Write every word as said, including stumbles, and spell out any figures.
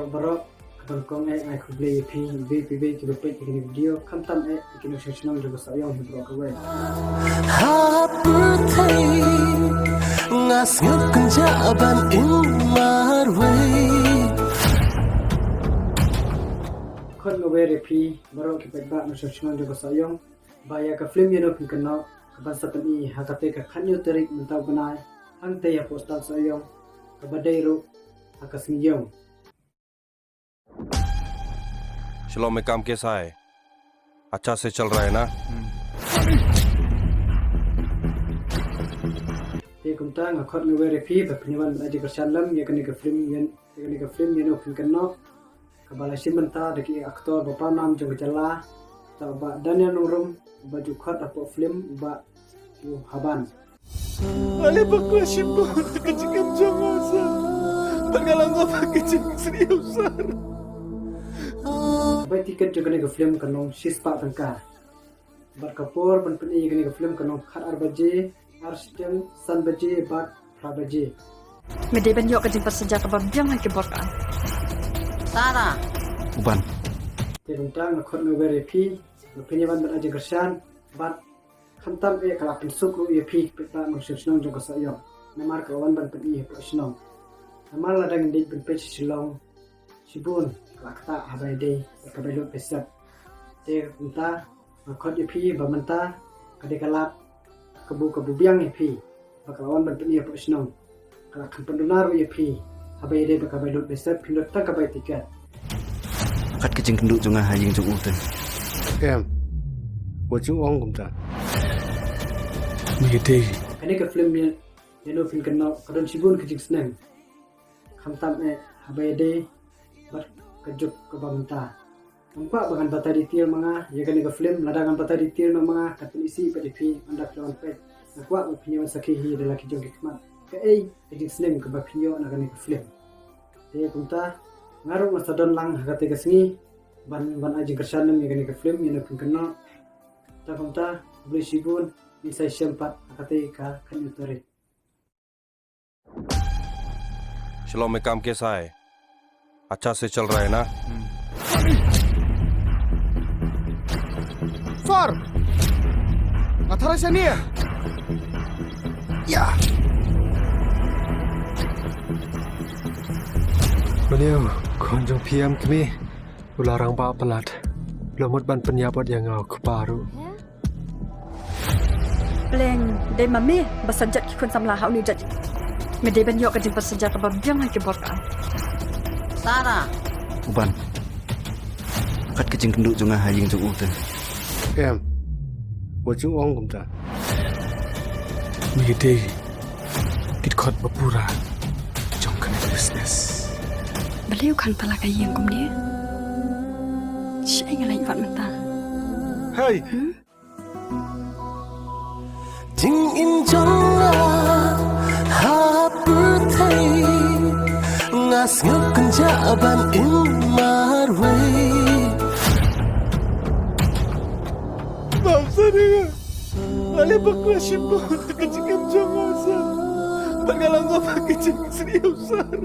Baroh, ka dang kong eh, ai khublei ïa phi, ïa phi, ïa phi, kiba peit ïa kane ka video, khamtam eh, ïa ki nongshong shnong jong ka Sohiong hi baroh kawei. Ha pyrthei, nga sngewkynjah ban im marwei. Khot nga wer ïa phi, baroh ki paidbah nongshong shnong jong ka Sohiong, ba ïa ka film Ïano Phin Kynnoh, kaban sa pyni ha katei ka khathynñiew tarik mynta u bnai, hangtei hapoh Stad Sohiong, kaba dei ruh ha ka sngi Ïong. Shalom, मैं काम कैसा है? अच्छा से चल रहा है ना? Te kumta nga khot nga wer ïa phi ba phin ïa wan ban ai jingkyrshan lem ïa kane ka film, ïa kane ka film Ïano Phin Kynnoh, kaba la shim bynta da ki actor ba pawnam jong ka jylla, da u Bah Daniel Nongrum, uba ju khot hapoh film u Bah Haban. Ale ba kla shim bun ka jingim jong nga, sir. Bad nga la ngop ha ka jingsniew, sir. Bai tiket jong kane ka film kan long shispah tyngka. Bad ka por ban pyni ïa kane ka film kan long khatar baje, ar shiteng, san baje, bad phra baje. Me dei ban ïoh ka jingpynshitom kaba biang ha ki bor ka. Sara. U Ban. Te kumta nga khot nga wer ïa phi ba phin ïa wan ban ai jingkyrshan, bad khamtam eh ka la pynsuk ruh ïa phi ki paidbah nongshong shnong jong ka Sohiong. Namar ka la wan ban pyni hapoh shnong. Namar lada ngin dei ban peit sha Shillong shibun ka la ktah haba ïadei bad ka bai lut bai sep. Te mynta nga khot ïa phi ba mynta ka dei ka lad kaba, kaba biang ïa phi. Ba ka la wan ban pyni hapoh shnong. Ka la kham pynduna ruh ïa phi. Haba ïadei bad ka bai lut bai sep, phin lut tang ka bai tiket. Kat ka jingkynduh jong nga ha ïing jong u te. Em. Wat ju ong kumta. Me dei. Kane ka film Ïano Phin Kynnoh ka don shibun ka jingsneng. Khamtam eh haba ïadei bad ka juk kaba mynta. Ngam kwah ba ngan batai detail ma nga ïa kane ka film, lada ngan batai detail noh ma nga, kat pyni shi pat ïa phi ynda phi la wan peit. Nga kwah ba phin ïa wan sakhi hi da la ki jong ki khmat kaei ka jingsneng kaba phin ïoh na kane ka film. Te kumta nga ruh nga sa don lang ha katei ka sngi ban, ban ai jingkyrshan lem ïa kane ka film Ïano Phin Kynnoh. Te kumta khublei shibun, ngin sa ïashem pat ha katei ka khathynñiew tarik. Shalom, मैं काम कैसा है? अच्छा से चल रहा है ना? Sor! Nga tharai shane. Ïa. Balei u khun jong phi em kmie u la rangbah palat? U la mut ban pynïap wat ïa nga u kpa ruh. Pleng, dei ma me ba sa jot ki khun samla ha une u jait. Me dei ban ïoh ka jingpynshitom kaba biang ha ki bor ka. Sara. U Ban. Kat ka jingkynduh jong nga ha ïing jong u te. Em. Wat ju ong kumta. Me dei ki dkhot ba pura jong kane ka business. Balei u khang tala ka ïing kumne? Shaei nga leit wad mynta. Hei. Hmm? Jingim jong nga ha pyrthei, nga sngewkynjah ban im marwei. Map sha nga. Ale ba kla shim bun ka jingim jong nga, sir. Bad nga la ngop ha ka jingsniew, sir.